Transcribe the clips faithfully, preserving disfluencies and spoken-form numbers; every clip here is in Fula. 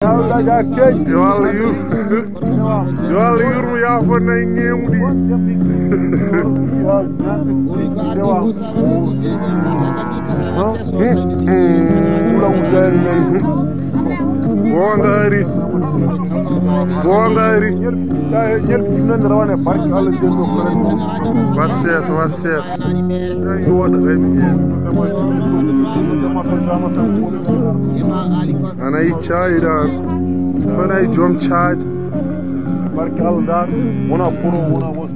Yo Allah yur-, yo Allah yurmo, yaafo nayi ŋeemuɗi. Goonga ari. Goonga ari. Wasses, wasses. Ay, yo waɗa remi heen. Ana i caayiɗaan. Wona e joom caaji. Barke Allah, daan. Wona poro, wona won.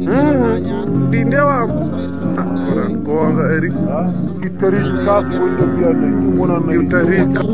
Mhm. Ɗi ndewaama. Ah, wona goonga ari. Ittari kas woni ɗo mbiyanɗo, ɗum wonanno. Ittari ka-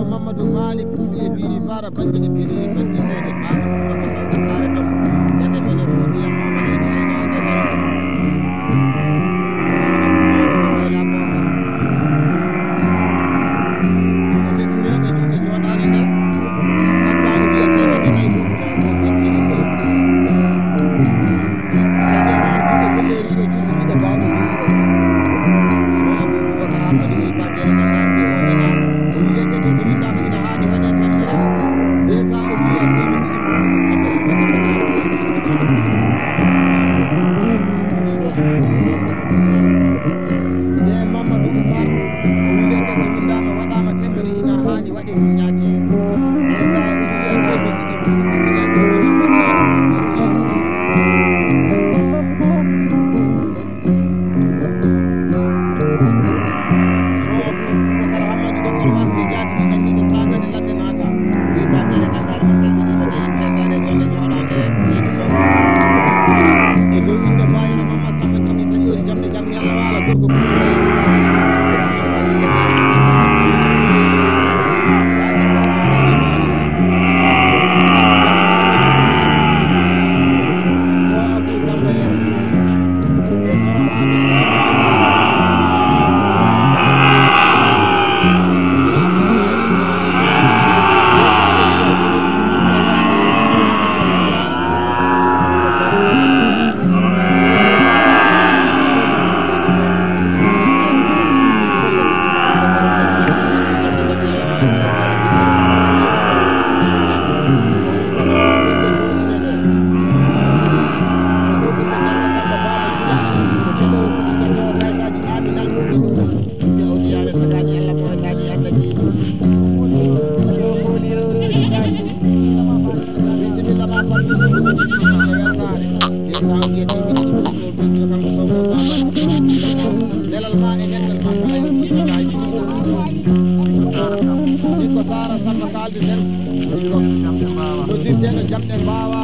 Nde Mamadou Oumar, o wiyeede so winndaama waɗaama teɓɓere ina haani waɗee signature. Nde so a wiyi a teɓɓere ɗiɗi signature woni waɗaama signature. So Abou Boubacar Hammadou Docteur Wasɓe Diaté ɓe ganndiiɓe saagade ladde naata. Wi Bañeere Tanngaar, mi salminiima de, en cettaade e golle jooɗaande Seydi Sow. E dow innde Bayero Mamad Samba Jami Kaƴoori, jamɗe jam ñalla waala gorko. Bisimilla ma, fadde ɗum ko ɗum ɗum e weltaare. Te sa o wiya timmi ɗum ɗum ɗo belɗo kanko Sow Moussa Ba. Nelal ma e dental ma ko ayi tiimi ma e yimɓe ɗo ɗum ɗo. Ɗi ko Sara Samba kalde nden. Ko dirteɗo jamɗe mbawa.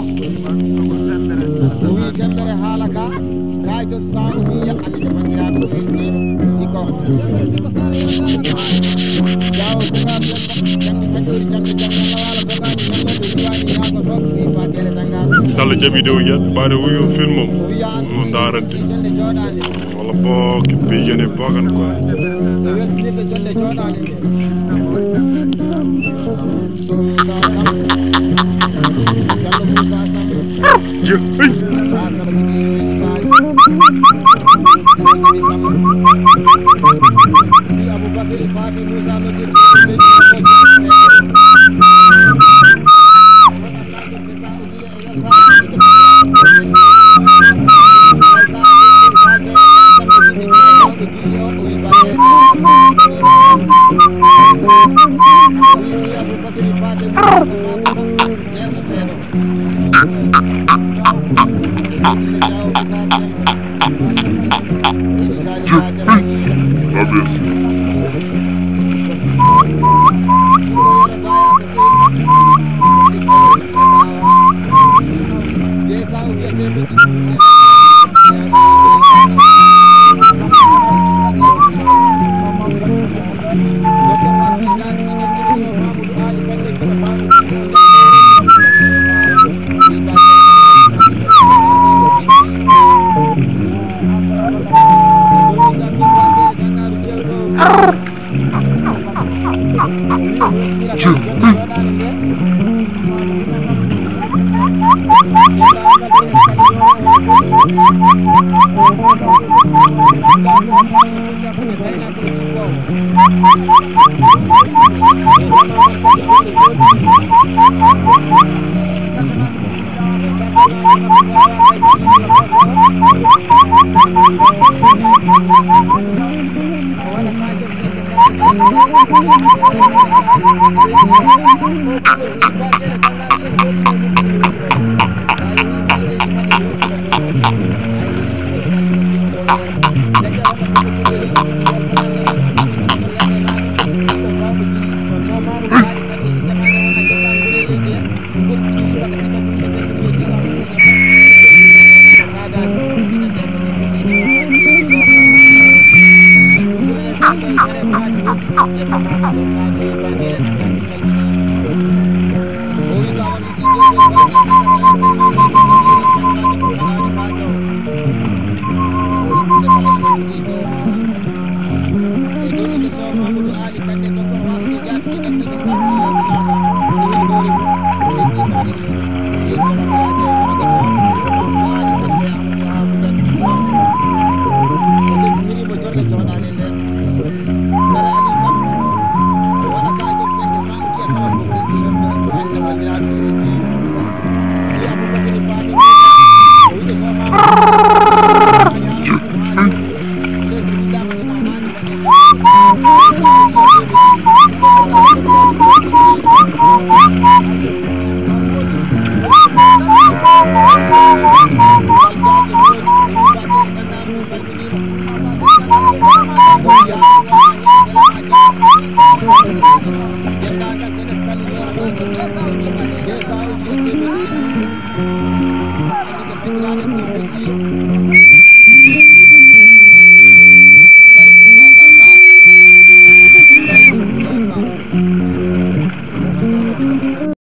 O wi tembere haala ka. Kayto sa o wi yaɓɓande de banndiraaɓe ko welti. Ɗi ko. Jawo Boubacar Demba. Jamɗi kaƴoori jamɗe jamɗe Allah waala. Sall jaɓi de o yiyat mbaɗa wuyu film mum. Ɗum ndaarande. Walla bo kippe yene bogan ko.